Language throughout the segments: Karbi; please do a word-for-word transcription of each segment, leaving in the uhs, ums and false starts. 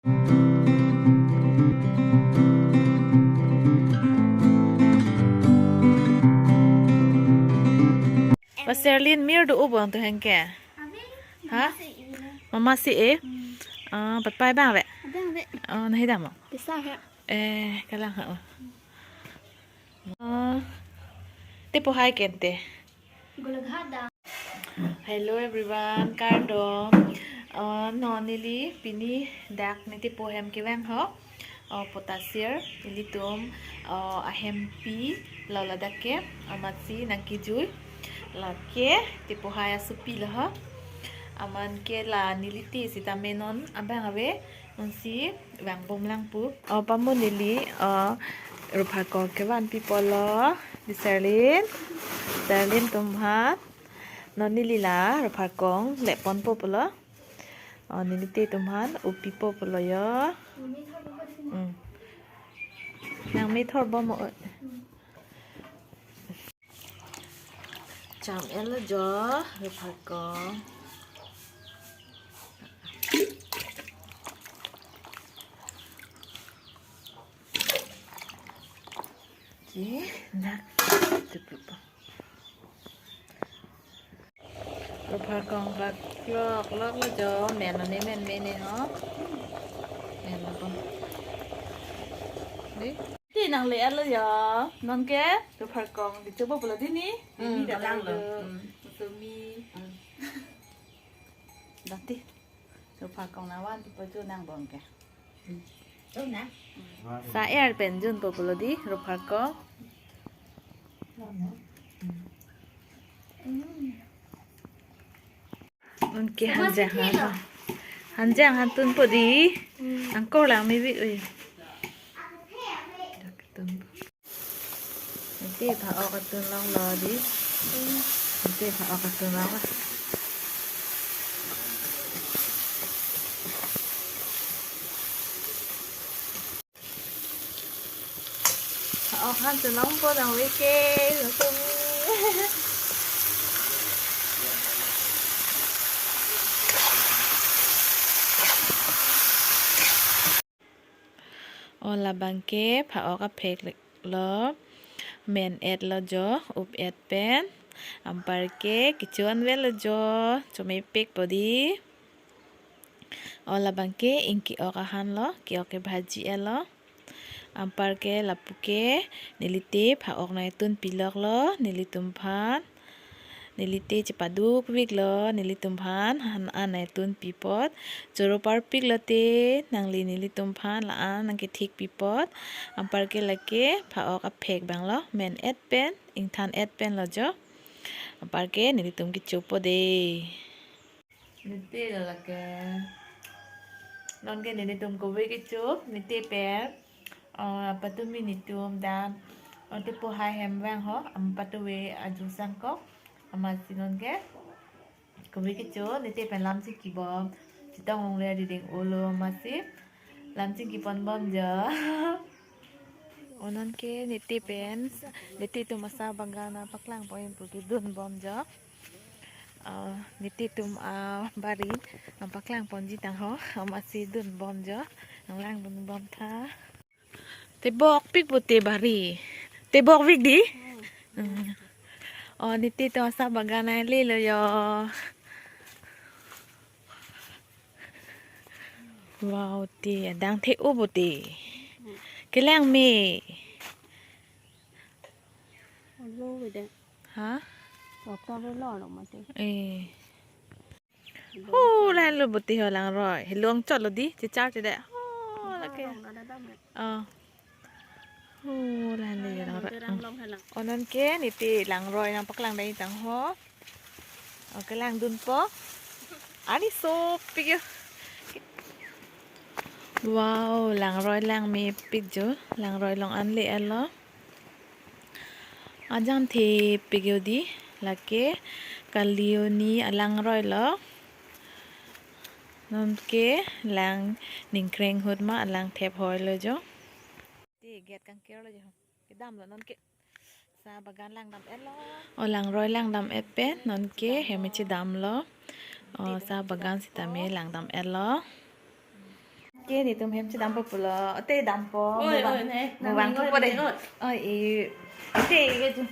Ba Serlin mir do ubong tu hengke. Abi, Ha? Mama si ini. Mama si e. Hmm. Ah, papai bang re. Abang be. Oh, nahi damo. Bisa ya. Eh, kalang ha. Oh. Tepo hai kente. Golaghat da. Hello everyone, kardom. Uh, non neli pini dak ne tepo hem kevang ho. Uh, potasir, ilitum, uh, ahempi, lo ladak ke, amatsi nangkejui. Lake, tepo hai asopi lo ho. Aman ke la neli te sitame non abang ave, unsi vangbom lang pu. O pamu neli, o, ruphakong kevanpi pulo, di Serlin. Serlin atum aphan. Non neli la ruphakong lepon po pulo. O, neli te atum aphan upi po pulo yo. Hmm. Nang me thor bom o. Cham-et lo jo, ruphakong. Oke, nak. Tutup. Ruphakong klok, klok, klok lo jo, men lo ne men me ne ho. Men lo ko. Di? Te nangle-et lo yo. Non ke ruphakong kecho po pulo di ni. Hmm, ini dak kalang lo. Lo. Hmm. Sumi. Hmm. Dati. Ruphakong navan ti po jo nangbom ke. Hmm. Jo na. Sa-er pen jun po pulo di ruphakong. Hmm. Non ke hanjang han. Hanjang han tun po di. Hmm. Angkor lang me vik oi. Dak tun po. Nete pha-ok atun long lo di. Nete pha-ok atun long lo. Pha-ok han tun long po nang veke, langsung. O labang ke pha-ok aphek lo, men-et lo jo, up-et pen. Anparke kecho anvet lo jo, chomepik po di. O labang ke ingki-ok ahan lo, ki-ok ke bhaji-et lo. Anparke lapu ke neli te pha-ok nangtunpi lok lo, nelitum aphan. Neli te chepaduk vik lo, nelitum aphan han an nangtunpi apot. Choro parpik lo te, nangli nelitum aphan la-an nangkethikpi apot. Anparke lake pha-ok aphek abang lo, men-et pen, ingthan-et pen lo jo. Anparke nelitum kecho po de. Nete lo lake. Non ke nelitum kove kecho, nete pen. Ah, patumi netum dan, ah, tepo hai hem vang ho, am patuve ajusang kok, amatsi non ke. Kove kecho, nete pen lam chingkibom, chetong longle riding olo amatsi. Lam chingkipon bom jo. O non ke nete pen, nete atum asa bagan nangpaklang pon pu kedun bom jo. Ah, nete atum abari nangpaklang ponji tang ho, amatsi dun bom jo, nanglang dun bom tha. Tebok pik po te bari. Tebok pik di? Hmm. O, nete atum asa bagan nangle lo yo. Wow, te adang the-o po te. Kelang me. Olo beda. Ha? Waktu lo lo mati. Eh. Hu, lahenlo po te ho langroi. Hilong chot lo di, chechar chede. Ho, lake. Ada dam ya. Oh. Hu, lahenlo langroi. Terang long halang. O non ke nete langroi nangpaklang dai tang ho. O, kelang dun po. Ani sopik yo. Wow, langroi lang mepik jo. Langroi long anle-et lo. Ajang thepik yo di, lake kali arni alangroi lo. Non ke lang ningkreng ahut ma alang thep hoi lo jo. Te gate kangker lo jo. Kedam lo non ke. Sa bagan langdam-et lo. O langroi langdam-et pen, non ke hem chedam lo. O sa bagan sitame langdam-et lo. Ke netum hem chedampo pulo, te dampo. Oi, mobang, oi, ne, mobang nang ko oi, pore. Oi. Oi, e, te ke ju,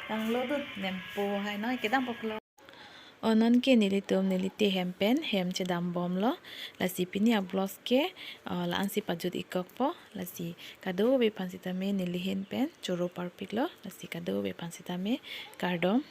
nang lo tu nempo hai noi, kedampo pulo. O non ke nelitum neli te hem pen hem chedam bomlo. Lasi pini a-vlogs ke, o, la-ansi pajut-ik kokpo. Lasi kadokave aphan sitame neli ahin pen choro parpiklo. Lasi kadokave aphan sitame kardom.